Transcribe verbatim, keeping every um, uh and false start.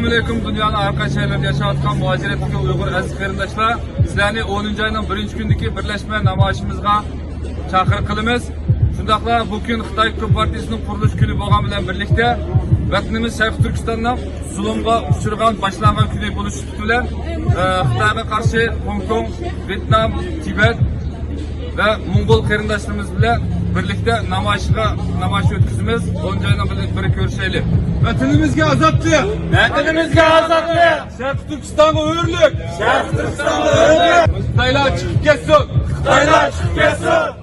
ئەسسالامۇئەلەيكۇم، دۇنيانىڭ ھەر قايسى يەرلىرىدە ياشاۋاتقان مۇھاجىرەتتىكى ئۇيغۇر ئەزىز قېرىنداشلار، سىلەرنى ئونىنچى ئاينىڭ بىرىنچى كۈنىدىكى بىرلەشمە نامايىشىمىزغا چاقىرىق قىلىمىز. شۇنداقلا بۇ كۈن خىتاي كومپارتىيىسىنىڭ قۇرۇلۇش كۈنى بولغان بىلەن بىرلىكتە، ۋەتىنىمىز شەرقىي تۈركىستاننىڭ زۇلۇمغا ئۇچرىغان، باشلانغان كۈنى بولۇش سۈپىتى بىلەن، ئە، خىتايغا قارشى خوڭكوڭ، ۋيېتنام، تىبەت ۋە موڭغۇل قېرىنداشلىرىمىز بىلەن بىرلىكتە نامايىشقا، نامايىش ئۆتكۈزىمىز. ئونىنچى ئاينىڭ بىرلىكتە بىر كۆرۈشەيلى. ۋەتىنىمىزگە ئازادلىق! ۋەتىنىمىزگە ئازادلىق! شەرقىي تۈركىستانغا ھۆرلۈك! شەرقىي تۈركىستانغا ھۆرلۈك! خىتايلار چىقىپ كەتسۇن! خىتايلار چىقىپ كەتسۇن!